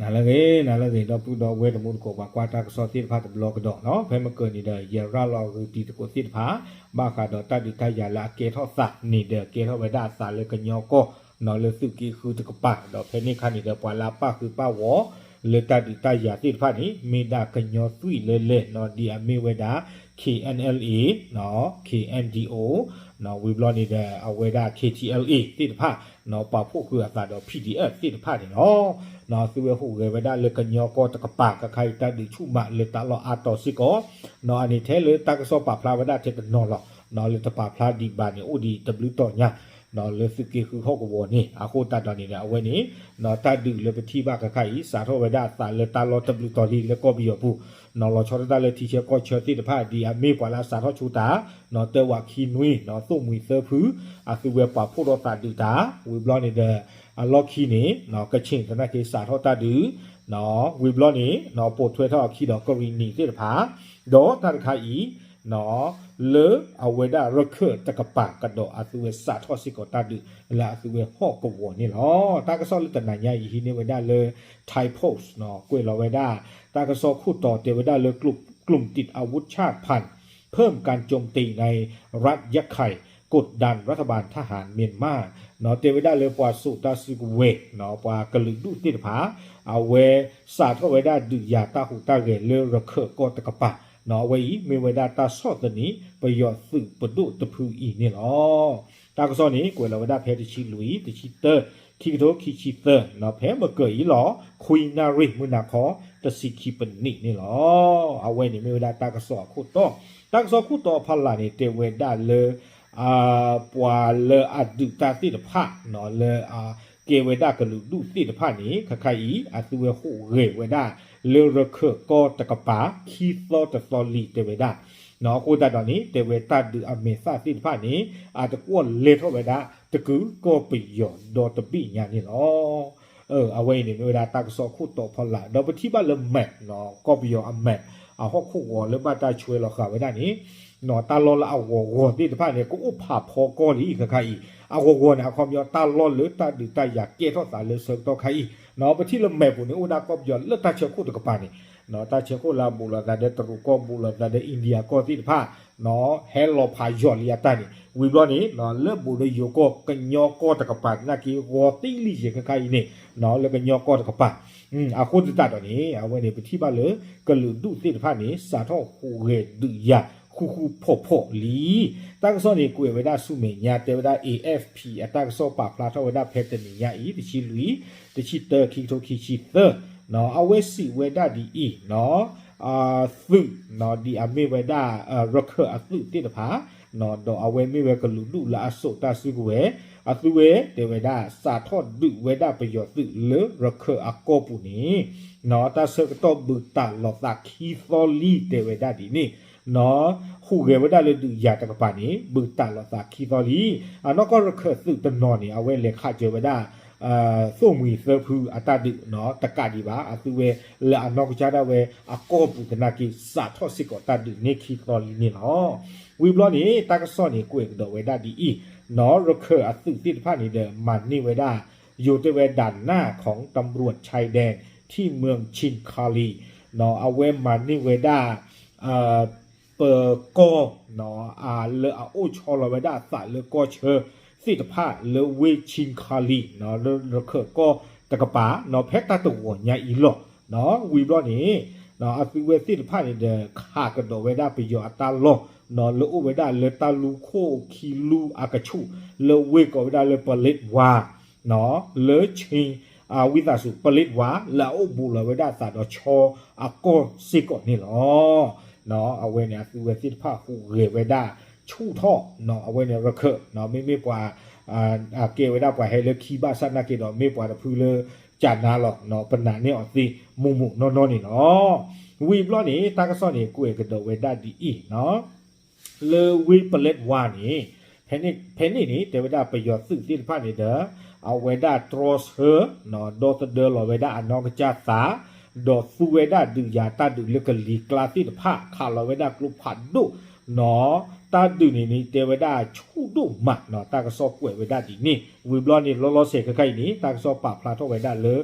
နၤလၢအဂ့ၤ နၤလၢအဂ့ၤ ဒီပုၢ်ဒီဝဲၢ်တံၤသကိး ပှၤကွၢ်တၢ်ကစီၣ်သ့ၣ်တဖၣ်တဘျီကဒီးနီၤ, ဖဲမုၢ်ကၢၤနံၤဒီး ယရၤလီၤအဂုာ်တံၤသကိးသ့ၣ်တဖၣ် ဘၣ်ဃးဒီးတၢ်ဒုးတၢ်ယၤလၢအကဲထီၣ်သးန့ၣ်ဒီး ကဲထီၣ်ဝဲဒၣ်အသးလၢကညီကီၢ်နီၤ လၢသုးက့ဃုတကပၤ, ဒီးဖဲန့ၣ်အခါန့ၣ်ဒီး ပှၤလၢအပၣ်ဃုာ်ပၣ်ဂီၤလၢတၢ်ဒုးတၢ်ယၤသ့ၣ်တဖၣ်န့ၣ် မ့ၢ်ဒၣ်ကညီသွံၣ်လၢလဲၣ်နီၤ ဒ်အမ့ၢ်ဝဲဒၣ် K N L A, K N D O, ဝံၤဘျီန့ၣ်ဒီး အဝဲဒၣ် K T L A သ့ၣ်တဖၣ်နီၤ ပာ်ဖှိၣ်ဃုာ်အသးဒီး P D F သ့ၣ်တဖၣ်န့ၣ်လီၤ. သုဝဲဟူးဂဲၤဝဲဒၣ်လၢကညီကီၢ်တကပၤ ခဲခါအံၤတၢ်ဒုးဆူၣ်မးလၢတၢ်လီၢ်အါတီၤစ့ၢ်ကီးနီၤ, အန့ၣ်ထဲလၢတၢ်ကစီၣ်ပာ်ဖျါဝဲဒၣ်ထဲတနီၤလီၤ. လၢတပာ်ဖျါဒံးဘၣ်န့ၣ် အိၣ်ဒံးတဘျုးတီၤညါနီၤ လၢသုးက့ဃုဟီၣ်ကဝီၤန့ၣ် အဃိသတးဒီးန့ၣ်ဒီး အဝဲန့ၣ်နီၤ တၢ်ဒုးလၢပထံၣ်ဘၣ်ခဲခါအံၤ စးထီၣ်ဝဲဒၣ်အသးလၢတၢ်လီၢ်တဘျုးတီၤလံလၢကီၢ်ပယီၤပူၤနီၤ, လီၤဆီဒၣ်တၢ်လၢထံဆၢကီၢ်ဆၢသ့ၣ်တဖၣ် ဒ်အမ့ၢ်ပှၤလၢအစးထီၣ်ဆိတၢ်နီၤ တၢဝးခံနွံနီၤ သိၣ်မှံၤသၢဖု အသုဝဲပာ်ဖှိၣ်ထီၣ်သးဒုးတၢ်, ဝံၤဘျီန့ၣ်ဒီး အလီၢ်ခံန့ၣ်နီၤ ကခ့ၣ်သနာ်က့စးထီၣ်တၢ်ဒုးနီၤ, ဝံၤဘျီန့ၣ်နီၤ ပိာ်ထွဲထီၣ်အခံဒီးကရံၣ်နံၣ်သ့ၣ်တဖၣ်, ဒီးတၢ်တခါအံၤနီၤ လၢအဝဲဒၣ်ရခၢၣ်တကပၤကဒီးအသုဝဲစးထီၣ်စ့ၢ်ကီးတၢ်ဒုးလၢအသုဝဲဟီၣ်ကဝီၤန့ၣ်လီၤ. တၢ်ကစီၣ်လၢတနၤညါအံၤဟံးန့ၢ်ဝဲဒၣ်လၢ Thai Post နီၤ ကွဲးလီၤဝဲဒၣ် တၢ်ကစီၣ်ခိၣ်တီတဲဝဲဒၣ်လၢ กลุ่มติดอาวุธชาติพันธุ์ เพิ่มการโจมตีในรัฐยะไข่ กดดันรัฐบาลทหารเมียนมา နီၤ တဲဝဲဒၣ်လၢပှၤစိာ်တၢ်စုကဝဲၤနီၤ ပှၤကလုာ်ဒူၣ်သ့ၣ်တဖၣ် အဝဲစးထီၣ်ဝဲဒၣ်ဒုးယၤတၢ်ဟူးတၢ်ဂဲၤလၢရခၢၣ်ကီၢ်တကပၤနီၤ, အဝဲအံၤမ့ၢ်ဝဲဒၣ်တၢ်ဆီၣ်သနံးပယီၤသုးပဒိၣ်တဖုအံၤန့ၣ်လီၤ. တၢ်ကစီၣ်န့ၣ် ကွဲးလီၤဝဲဒၣ်ဖဲတဆံလွံၢ် တဆံတၢ ခံကထိခံဆံသၢနီၤ ဖဲမုၢ်ကၢၤအံၤလီၤ ခွံနၣ်ရံၣ်မုၢ်နၤခီ တဆံခံပနံးန့ၣ်လီၤ. အဝဲန့ၣ်မ့ၢ်ဝဲဒၣ်တၢ်ကစီၣ်အခိၣ်တီ, တၢ်ကစီၣ်ခိၣ်တီအဖီလာ်န့ၣ် တဲဝဲဒၣ်လၢ ပှၤလၢအဒုးတၢ်သ့ၣ်တဖၣ်နီၤ လၢအကဲဝဲဒၣ်ကလုာ်ဒူၣ်သ့ၣ်တဖၣ်န့ၣ် ခဲခါအံၤ အသုဝဲဟူးဂဲၤဝဲဒၣ်လၢရခၢၣ်ကီၢ်တကပၤ ခံသီတသီလံ တဲဝဲဒၣ်နီၤ, အဃိသတးဒီးန့ၣ် တဲဝဲတၢ်ဒုးအမဲာ်သၣ်သ့ၣ်တဖၣ်န့ၣ် အတကွီၢ်လဲၤထီၣ်ဝဲဒၣ် တကုးကီၢ်ပယီၤဒီတဘ့ၣ်ညါန့ၣ်လီၤ. အဝဲအံၤန့ၣ်မ့ၢ်ဝဲဒၣ်တၢ်ကစီၣ်ခိၣ်တီဖီလာ် ဒီးပထံၣ်ဘၣ်လၢ map နီၤ ကီၢ်ပယီၤအ map အဟီၣ်ခိၣ်ဂီၤလၢဘၣ်တၢ်ဆွဲလီၤဃာ်ဝဲဒၣ်န့ၣ်နီၤ တၢ်လီၢ်လၢအဂီၤဂီၤသ့ၣ်တဖၣ်န့ၣ် ကအိၣ်ဖးဖီကီၢ်လံခဲခါအံၤ, အဂီၤဂီၤန့ၣ် အခီပညီတၢ်လီၢ်လၢတၢ်ဒုးတၢ်ယၤကဲထီၣ်သးလၢဆၢကတီၢ်ခါအံၤနီၤ ပထံၣ်လၢ map ပူၤန့ၣ် အိၣ်ဝဲဒၣ်ကီၢ်ပယီၤလၢတၢ်ဆၢခိၣ်တကပၤန့ၣ်နီၤ တၢ်ဆၢခိၣ်လၢအဘူးလိာ်သးဒီးတရူးကီၢ် ဘူးလိာ်သးဒီး India ကီၢ်သ့ၣ်တဖၣ်နီၤ ဟဲလီၤဖးယိာ်လံအတၢ်န့ၣ် ဝံၤဘျီန့ၣ်နီၤ လၢဘူးဒီးယိၤကီၢ် ကညီကီၢ်တကပၤသနာ်က့ ဂီၤသံလံယဲၢ်ခဲခါအံၤန့ၣ်နီၤ လၢကညီကီၢ်တကပၤ အဃိသတးဒီးန့ၣ် အဝဲန့ၣ် ပထံၣ်ဘၣ်လၢ ကလုာ်ဒူၣ်သ့ၣ်တဖၣ်န့ၣ် စးထီၣ်ဟူးဂဲၤဒုးယၤ ဃူဃူဖိးဖိးလံ. တၢ်ကစီၣ်န့ၣ် ကွဲးဝဲဒၣ်ဆူမဲာ်ညါ တဲဝဲဒၣ် A F P အတၢ်ကစီၣ်ပာ်ဖျါထီၣ်ဝဲဒၣ်ဖဲတနံၤညါအံၤ တဆံလွံၢ် တဆံတၢ ခံကထိခံဆံသၢနီၤ အဝဲစံးဝဲဒၣ်ဒ်အံၤနီၤ သုးနီၤ ဒ်အမ့ၢ်ဝဲဒၣ် ရခၢၣ်အသုးသ့ၣ်တဖၣ်နီၤ ဒီးအဝဲမ့ၢ်ဝဲကလုာ်ဒူၣ်လၢအစိာ်တၢ်စုကဝဲၤ အသုဝဲတဲဝဲဒၣ် စးထီၣ်ဒုးဝဲဒၣ်ပယီၤသုးလၢရခၢၣ်အကီၢ်ပူၤန့ၣ်နီၤ တၢ်ဆၢကတီၢ်ဘုးတၢ်လီၤသးခံသီလံ တဲဝဲဒၣ်ဒ်န့ၣ် နီၤ ဟူးဂဲၤဝဲဒၣ်လၢဒုးယၤတကပၤန့ၣ် ဘုးတၢ်လီၤသးခံသီလံ. အနီၢ်ကီၢ်ရခၢၣ်သုးတနီၤန့ၣ် အဝဲလဲၤခးစၢၤဝဲဒၣ် သိၣ်မှံၤသၢဖုအတၢ်ဒုးနီၤ တကးဒံးဘၣ် အသုဝဲလၢအနီၢ်ကစၢ်ဒၣ်ဝဲအကီၢ်ပူၤသနာ်က့ စးထီၣ်စ့ၢ်ကီးတၢ်ဒုးန့ၢ်ခံသီလံန့ၣ်လီၤ. ဝံၤဘျီန့ၣ် တၢ်ကစီၣ်န့ၣ် ကွဲးကဒီးဝဲဒၣ်ဒ်အံၤနီၤ ရခၢၣ်အသုးသ့ၣ်တဖၣ်န့ၣ်ဒီး မၤန့ၢ်ဝဲဒၣ် ယိၤတဲဝဲ ด่านหน้าของตำรวจชายแดนที่เมืองชินคารี နီၤ အဝဲမၤန့ၢ်ဝဲဒၣ် ပကီၢ်နီၤ လၢအအိၣ်ဆီလီၤဝဲဒၣ်အသးလၢကီၢ်ဆၢသ့ၣ်တဖၣ်လၢဝ့ၢ် Chin Kali နီၤ လၢရခၢၣ်ကီၢ်တကပၤနီၤ ဖဲတၢ်တဂီၤညါအံၤလီၤ. နီၤ ဝံၤဘျီန့ၣ် အသုဝဲသ့ၣ်တဖၣ်န့ၣ်ဒီး ခးကဒီးဝဲဒၣ်ပယီၤအတၢ်လီၢ်နီၤ လၢအိၣ်ဝဲဒၣ်လၢတၢ်လူၢ်ခိၣ်ခံလူၢ်အကဆူး လၢဝ့ၢ်ကိးဝဲဒၣ်လၢ ပလ့းဝါ နီၤ လၢ Chin ဝံသးစူၤ ပလ့းဝါ လၢအအိၣ်ဘူးလီၤဝဲဒၣ်အသးဒီးဆီအကီၢ်စ့ၢ်ကီးန့ၣ်လီၤ. အဝဲန့ၣ် အသုဝဲသ့ၣ်တဖၣ်ဟူးဂဲၤဝဲဒၣ်ဆူၣ်ထီၣ်နီၤ အဝဲန့ၣ်ရခၢၣ်နီၤ မ့မ့ၢ်ပှၤ ကဲဝဲဒၣ်ပှၤဟဲလၢခံဘၣ်ဆၣ်နာ်က့ဒီး မ့ၢ်ပှၤတဖုလၢကနါလီၤနီၤ ပနာ်န့ၢ်အီၤသ့ မိၢ်မိၢ်နီၢ်နီၢ်န့ၣ်လီၤ. ဝံၤဘျီန့ၣ် တၢ်ကစီၣ်န့ၣ် ကွဲးကဒီးဝဲဒၣ်ဒ်အံၤနီၤ လၢဝ့ၢ်ပလ့းဝါန့ၣ် ဖဲန့ၣ်န့ၣ် တဲဝဲဒၣ်ပယီၤသုးသ့ၣ်တဖၣ်န့ၣ်ဒီး အဝဲဒၣ်တြီဆၢ ဒီသဒၢလီၤဝဲဒၣ်အနီၢ်ကစၢ်သး ဒီးသူဝဲဒၣ်ဒုးယၤတၢ်ဒုးလၢကလံၤကျါသ့ၣ်တဖၣ် ခးလီၤဝဲဒၣ်ကျိဖးဒိၣ် နီၣ် တၢ်ဒုးန့ၣ်န့ၣ် တဲဝဲဒၣ်ဆူၣ်ဒိၣ်မးနီၣ် တၢ်ကစီၣ်ကွဲးဝဲဒၣ်ဒ်န့ၣ် ဝံၤဘျီန့ၣ် လီၤလီၤဆဲးခဲခါအံၤန့ၣ် တၢ်ကစီၣ်ပာ်ဖျါထီၣ်ဝဲဒၣ်လၢ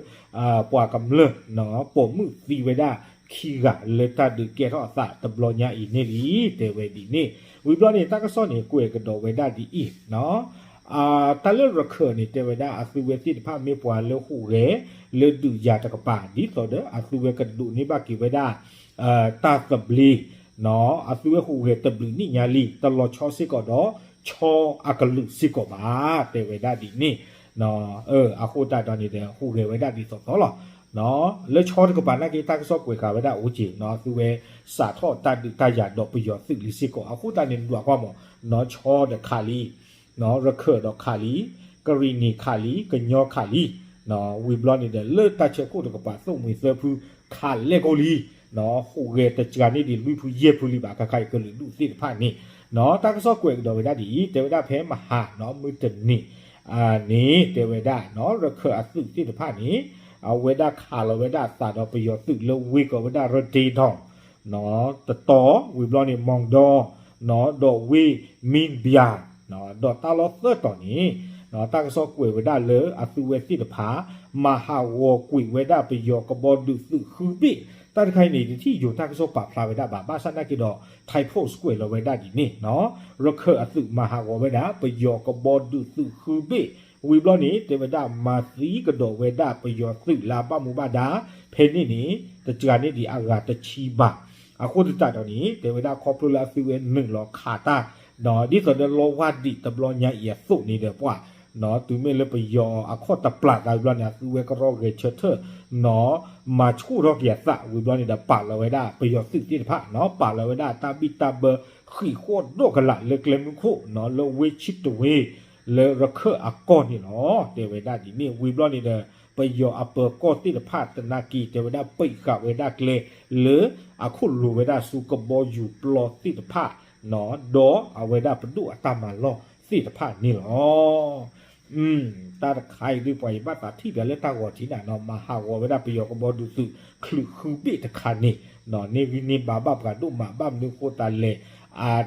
ပှၤကမျၢၢ် ပိာ်မုၣ်သံဝဲဒၣ်ခံဂၤလၢတၢ်ဒုးကဲထီၣ်အသးတဘျီညါအံၤန့ၣ်လံ တဲဝဲဒ်န့ၣ် ဝံၤဘျီန့ၣ် တၢ်ကစီၣ်န့ၣ်ကွဲးကဒီးဝဲဒၣ်ဒ်အံၤ တၢ်လၢရခၢၣ်န့ၣ် တဲဝဲဒၣ်အသုဝဲသ့ၣ်တဖၣ်မ့ၢ်ပှၤလၢဟူးဂဲၤ လၢဒုးယၤတကပၤ ဒ်သိးဒီးအသုဝဲကဒိးန့ၢ်ဘၣ်က့ၤဝဲဒၣ် တၢ်သဘျ့ အသုဝဲဟူးဂဲၤတဘျုးနံၣ်ညါလံ တလီၤဆီစ့ၢ်ကီးဒီး ဆီအကလုာ်စ့ၢ်ကီးဘၣ် တဲဝဲဒၣ်ဒ်န့ၣ် အဃိသတးဒီးန့ၣ်ဒီး ဟူးဂဲၤဝဲဒၣ်ဒ်သိးသိးလီၤ. လၢဆီတကပၤနာ်က့ တၢ်ကစီၣ်ကွဲးဃာ်ဝဲဒၣ်အိၣ်က့ၤ အသုဝဲစးထီၣ်တၢ်ဒုးတၢ်ယၤဒီးပယီၤသုးလံစ့ၢ်ကီး အဃိသတးန့ၣ် ဒွးကွၢ်မး နီၣ် ဆီဒီးခးလံ ရခၢၣ်ဒီးခးလံ, ကရံၣ်နံၣ်ခးလံ, ကညီခးလံ, ဝံၤဘျီန့ၣ်ဒီး လၢတၢ်ဆၢခိၣ်တကပၤ သိၣ်မှံၤသၢဖုခးလဲၣ်ကိၣ်လံ, ဟူးဂဲၤတစှၤန့ၢ်ဒံးလွံၢ်ဖုယဲၢ်ဖုလံဘၣ် ခဲခါအံၤကလုာ်ဒူၣ်သ့ၣ်တဖၣ်န့ၣ် တၢ်ကစီၣ်ကွဲးကဒီးဝဲဒၣ်ဒ်အံၤ တဲဝဲဒၣ်ဖဲမဟါ မုၢ်တနံၤန့ၣ် တဲဝဲဒၣ် ရခၢၣ်အသုးသ့ၣ်တဖၣ်န့ၣ် အဝဲဒၣ်ခးလီၤဝဲဒၣ်အသးဒီးပယီၤသုးလၢဝ့ၢ်ကီးဝဲဒၣ် ရဒ့ဒီၣ် တတီၤ ဝံၤဘျီန့ၣ် မီၣ်ဒီ ဒီးဝ့ၢ်မံဘျါ ဒီးတၢ်လီၢ်သၢတီၤန့ၣ် တၢ်ကစီၣ်ကွဲးဝဲဒၣ်လၢအသုဝဲသ့ၣ်တဖၣ် မၤဟးဂီၤကွံာ်ဝဲဒၣ်ပယီၤကဘီဒုးသုးဃုဘ့ၣ် တၢ်တခါအံၤန့ၣ် တထံၣ်ယိၤတၢ်ကစီၣ်ပာ်ဖျါဝဲဒၣ်ဘၣ် ဘၣ်ဆၣ်နာ်က့ဒီး Thai Post ကွဲးလီၤဝဲဒၣ်ဒ်န့ၣ် ရခၢၣ်အသုးမၤဟးဂီၤဝဲဒၣ် ပယီၤကဘီဒုးသုးဃုဘ့ၣ် ဝံၤဘျီန့ၣ် တဲဝဲဒၣ်မၤသံကဒီးဝဲဒၣ်ပယီၤသုးလၢအဘၣ်မူဘၣ်ဒါ ဖဲန့ၣ်န့ၣ် တစှၤန့ၢ်ဒံးအဂၤတဆံဘၣ်. အဃိသတးဒီးန့ၣ် တဲဝဲဒၣ်ခီဖျိလၢအသုဝဲနုာ်လီၤခးတၢ် ဒ်သိးဒီးလီဝါဒံးတဘျီညါအံၤအသိးန့ၣ်ဒီးပှၤ တုၤမ့ၢ်လၢပယီၤအခီၣ်တပျၢ်သးဝံၤဘျီန့ၣ် အသုဝဲကရီဂဲၤဆၢထၢၣ် နီၣ် မၤဆူၣ်ထီၣ်က့ၤအသးဝံၤဘျီန့ၣ်ဒီး ပာ်လီၤဝဲဒၣ်ပယီၤသုးသ့ၣ်တဖၣ် နီၣ် ပာ်လီၤဝဲဒၣ်တၢ်ဘံၣ်တၢ်ဘၢဃံးဃီၣ်ဒီးကလာ်လၢကျဲမုၢ်ခိၣ် နီၣ် လၢဝ့ၢ်ဆံတဝ့ၢ် လၢရခၢၣ်အကီၢ်န့ၣ်လီၤ. တဲဝဲဒၣ်ဒ်န့ၣ် ဝံၤဘျီန့ၣ်ဒီး ပယီၤအပၢၤကီၢ်သ့ၣ်တဖၣ်တနာ်က့ တဲဝဲဒၣ်ပံးဃာ်ဝဲဒၣ်ကျဲ လၢအခိၣ်လိၤဝဲဒၣ်ဆူကဘီယူၤပျီသ့ၣ်တဖၣ် နီၣ် ဒီးအဝဲဒၣ်ပဒိၣ်အတၢ်မၤလီၢ်သ့ၣ်တဖၣ်န့ၣ်လီၤ. တၢ်တခါအံၤဒ်ပှၤအံၤဘၣ်သးထံၣ်ပျးလၢတၢ်ဂီၤထံးန့ၣ် နီၣ် မၤဟးဂီၤဝဲဒၣ်ပယီၤကဘီဒုးသုး ချုးဃုဘ့ၣ်တခါန့ၣ် နီၣ် န့ၢ်ဂံၢ်န့ၢ်ဘါဘၣ်ပှၤဒိၣ်မး ဘၣ်မနုၤဃိသတးလဲၣ်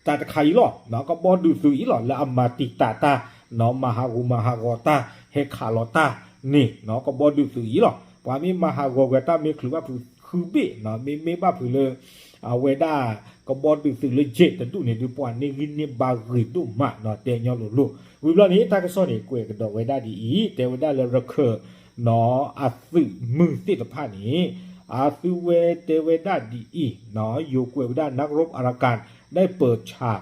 တၢ်တခါအံၤလီၤ နီၣ် ကဘီဒုးသုးအံၤလီၤ လၢအမၤတံာ်တာ်တၢ် နီၣ် မၤဟးဂူာ်မၤဟးဂီၤတၢ် ဟဲခးလီၤတၢ်န့ၣ် နီၣ် ကဘီဒုးသုးအံၤလီၤ. ပှၤမ့ၢ်မၤဟးဂီၤဝဲတၢ်မ့ၢ်ချုးဘၣ်ဖုးဃုဘ့ၣ် နီၣ် မ့မ့ၢ်ဘၣ်ဖုးလၢ အဝဲဒၣ်ကဘီဒုးသုးလၢယဲၢ်တဒူၣ်န့ၣ် ဒ်ပှၤန့ၢ်ဂံၢ်န့ၢ်ဘါဂ့ၤဒိၣ်မး နီၣ် တဲညီလိၤလိၤ ဝံၤဘျီန့ၣ် တၢ်ကစီၣ်န့ၣ် ကွဲးကဒီးဝဲဒၣ်ဒ်အံၤ တဲဝဲဒၣ်လၢရခၢၣ် နီၣ် အသုးမုၢ်သ့ၣ်တဖၣ်န့ၣ် အသုဝဲတဲဝဲဒၣ်ဒ်အံၤ နီၣ် ယိၤကွဲးဝဲဒၣ် นักรบอารากัน ได้เปิดฉาก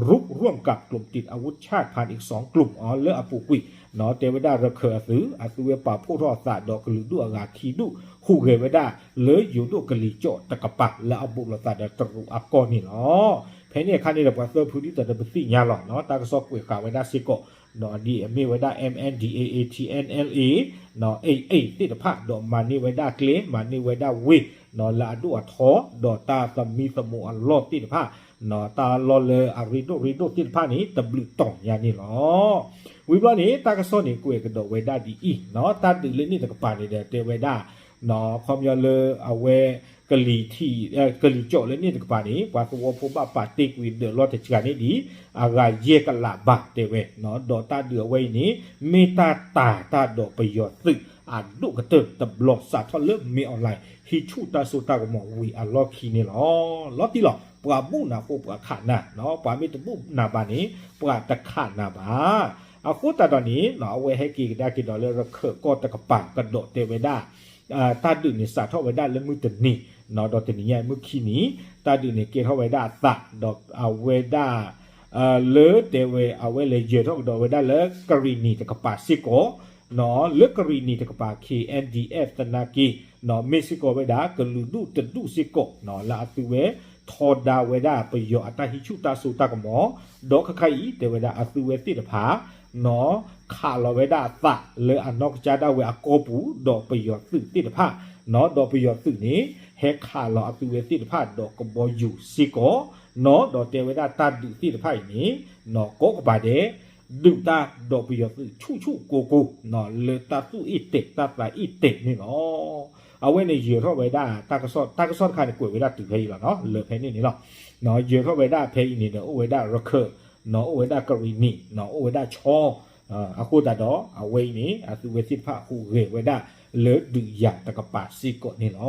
รุกร่วมกับกลุ่มติดอาวุธชาติพันธุ์อีกสองกลุ่ม အီၤ လၢအပူၤကွံာ် နီၣ် တဲဝဲဒၣ်ရခၢၣ်အသုး အသုဝဲပာ်ဖှိၣ်ထီၣ်အသးဒီးကလုာ်ဒူၣ်အဂၤခံဒူၣ် ဟူးဂဲၤဝဲဒၣ်လၢယိၤဒိၣ်ကလံၤကၠီၣ်တကပၤ လၢအဘူးလိာ်သးဒီးတရူးအကီၢ်န့ၣ်လီၤ. ဖဲန့ၣ်အခါန့ၣ်ဒီး ပှၤသၢဖုဒ်သိးဒီးပသ့ၣ်ညါလီၤ နီၣ် တၢ်ကစီၣ်ကွဲးဃာ်ဝဲဒၣ်စ့ၢ်ကီး နီၣ် ဒ်အမ့ၢ်ဝဲဒၣ် MNDAA TNLA နီၣ် AA သ့ၣ်တဖၣ် ဒီးမၤန့ၢ်ဝဲဒၣ်ကျဲ မၤန့ၢ်ဝဲဒၣ်ဝ့ၢ် နီၣ် လၢအဒိၣ်အထီ ဒီးတၢ်သမံသမိးအလီၢ်သ့ၣ်တဖၣ် နီၣ် တၢ်လီၢ်လၢအရ့ဒိၣ်ရ့ဒိၣ်သ့ၣ်တဖၣ်န့ၣ် တဘျုးတီၤညါန့ၣ်လီၤ. ဝံၤဘျီန့ၣ် တၢ်ကစီၣ်န့ၣ်ကွဲးကဒီးဝဲဒၣ်ဒ်အံၤ နီၣ် တၢ်ဒုးလၢန့ၣ်တကပၤန့ၣ်ဒီးတဲဝဲဒၣ် နီၣ် ခီပညီလၢအဝဲ ကလံၤထံး ကလံၤကၠီၣ်လၢန့ၣ်တကပၤန့ၣ် ပှၤသဝီဖိဘၣ်ပာ်တ့ၢ်ကွံာ်ဒၢးလီၢ်တစှၤန့ၢ်ဒံး အဂၤယဲၢ်ကလးဘၣ်တဲဝဲ နီၣ် ဒီးတၢ်ဒုးအဝဲအံၤန့ၣ် မ့ၢ်တၢ်တာ်တၢ်ဒီးပယီၤသုးအဒိၣ်ကတၢၢ်တဘျီ စးထီၣ်လၢမ့ၢ် online ဟံးဆူၣ်တၢ်စိတၢ်ကမီၤဝံၤအလီၢ်ခံန့ၣ်လီၤ. လီၤတံၢ်လီၤ ပှၤဘူၣ်နၤဃိပှၤခးနၤ နီၣ် ပှၤမ့ၢ်တဘူၣ်နၤဘၣ်န့ၣ် ပှၤတခးနၤဘၣ်. အဃိသတးဒီးန့ၣ် နီၣ် အဝဲဟဲက့ၤကဒါက့ၤဒီးလၢရခၢၣ်ကီၢ်တကပၤကဒီးတဲဝဲဒၣ် တၢ်ဒုးန့ၣ်စးထီၣ်ဝဲဒၣ်လၢမုၢ်တနံၤ နီၣ် ဒီးတနံၤညါအံၤမုၢ်ခံနံၤ တၢ်ဒုးန့ၣ်ကဲထီၣ်ဝဲဒၣ်အသး ဒီးအဝဲဒၣ် လၢတဲဝဲ အဝဲလဲၤယၢၤထီၣ်ကဒီးဝဲဒၣ်လၢကရံၣ်နံၣ်တကပၤစ့ၢ်ကီး နီၣ် လၢကရံၣ်နံၣ်တကပၤ K N D F သနာ်က့ နီၣ် မ့ၢ်စ့ၢ်ကီးဝဲဒၣ်ကလုာ်ဒူၣ်တဒူၣ်စ့ၢ်ကီး နီၣ် လၢအသုဝဲထီဒါဝဲဒၣ်ပယီၤအတၢ်ဟံးဆူၣ်တၢ်စိတၢ်ကမီၤ ဒီးခဲခါအံၤတဲဝဲဒၣ်အသုဝဲသ့ၣ်တဖၣ် နီၣ် ခးလီၤဝဲဒၣ်အသးလၢအနီၢ်ကစၢ်ဒၣ်ဝဲအကီၢ်ပူၤ ဒီးပယီၤသုးသ့ၣ်တဖၣ် နီၣ် ဒီးပယီၤသုးန့ၣ် ဟဲခးလီၤအသုဝဲသ့ၣ်တဖၣ်ဒီးကဘီယူၤစ့ၢ်ကီး နီၣ် ဒီးတဲဝဲဒၣ်တၢ်ဒုးသ့ၣ်တဖၣ်အံၤန့ၣ် နီၣ် ကိးကပၤဒဲး ဒုးတၢ်ဒီးပယီၤသုးဆူၣ်ဆူၣ်ကိၢ်ကိၢ် နီၣ် လၢတၢ်သူၣ်အ့ၣ်တဲာ်တၢ်သးအ့ၣ်တဲာ်န့ၣ်လီၤ. အဝဲန့ၣ်ယၢၤထီၣ်ဝဲဒၣ်တၢ်ကစီၣ်, တၢ်ကစီၣ်တခါန့ၣ် ကွဲးဝဲဒၣ်တုၤဖဲအံၤလီၤနီၤ, လၢဖဲန့ၣ်န့ၣ်လီၤ. ယၢၤထီၣ်ဝဲဒၣ်ဖဲအံၤန့ၣ်ဒီး အိၣ်ဝဲဒၣ်ရခၢၣ်နီၤ, အိၣ်ဝဲဒၣ်ကရံၣ်နံၣ်နီၤ, အိၣ်ဝဲဒၣ်ဆီ, အဃိသတးဒီး အဝဲအံၤန့ၣ် အသုဝဲသ့ၣ်တဖၣ်ဟူးဂဲၤဝဲဒၣ်လၢဒုးယၤတကပၤစ့ၢ်ကီးန့ၣ်လီ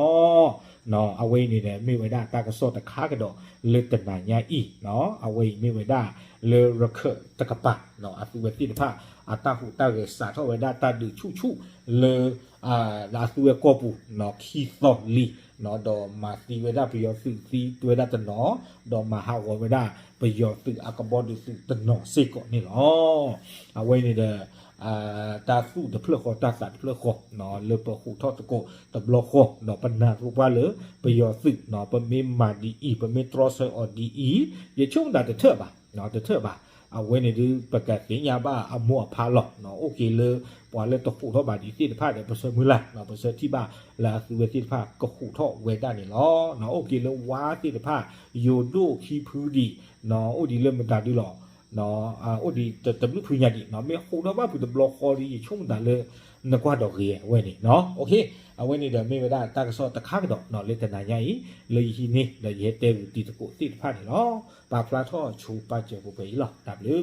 ၤ. အဝဲအံၤန့ၣ်ဒီး မ့ၢ်ဝဲဒၣ်တၢ်ကစီၣ်တခါကဒီး လၢတနၤညါအံၤ, အဝဲအံၤမ့ၢ်ဝဲဒၣ်လၢရခၢၣ်တကပၤ အသုဝဲသ့ၣ်တဖၣ် အတၢ်ဟူးတၢ်ဂဲၤစးထီၣ်ဝဲဒၣ်တၢ်ဒုးဆူၣ်ဆူၣ်လၢ အသုဝဲကီၢ်ပူၤ ခံသီလံ, ဒီးမၤသံဝဲဒၣ်ပယီၤသုးသံဝဲဒၣ်တနီၤ, ဒီးမၤဟးဂီၤဝဲဒၣ်ပယီၤသုးအကဘီဒုးသုးတနီၤစ့ၢ်ကီးန့ၣ်လီၤ. အဝဲန့ၣ်ဒီး တၢ်သူၣ်တဖျၢၣ်ဃီ တၢ်သးတဖျၢၣ်ဃီ လၢပဟူးထီၣ်သကိးတဘျီဃီ ဒီးပနၢ်သကိးပှၤလၢပယီၤသုး ပမ့ၢ်မၤဒ်အံၤ ပမ့ၢ်တြီဆၢအီၤဒ်အံၤ ယဆိကမိၣ်တၢ်တထၢၣ်ဘၣ်, တထၢၣ်ဘၣ်. အဝဲန့ၣ်ဒုး ပကသ့ၣ်ညါဘၣ်အမိၢ်အဖါလီၤ. အိၣ်က့ၤလၢပှၤလၢတဟူးထီၣ်ဘၣ်ဒံးသ့ၣ်တဖၣ်ဒီး ပဆၢမုၢ်လၢ်, ပဆၢထံၣ်ဘၣ်လၢအသုဝဲသ့ၣ်တဖၣ်ကဟူးထီၣ်ဝဲဒၣ်န့ၣ်လီၤ. အိၣ်က့ၤလၢဝါသ့ၣ်တဖၣ် ယိၤဒိၣ်ခံဖုဒံး အိၣ်ဒံးလၢမတၤဒုလီၤ အိၣ်ဒံးတဘျုးဖုညါဒံး မ့ၢ်ဟူးထီၣ်ဘၣ်ဖုးတဘျီဃီဒီး ယဆိကမိၣ်တၢ်လၢ နကွၢ်ဒီးဂ့ၤဝဲန့ၣ်. အဝဲန့ၣ်ဒီးမ့ၢ်ဝဲဒၣ်တၢ်ကစီၣ်တခါကဒီး လၢတနၤညါအံၤ လၢယဟံးန့ၢ်ဒီးယဟဲတဲဂုာ်တံၤသကိးသ့ၣ်တဖၣ်န့ၣ်လီၤ. ပာ်ဖျါထီၣ်ဆိပာ်စၢၤပှဲၤပှဲၤအံၤလီၤ. တၢ်ဘျုး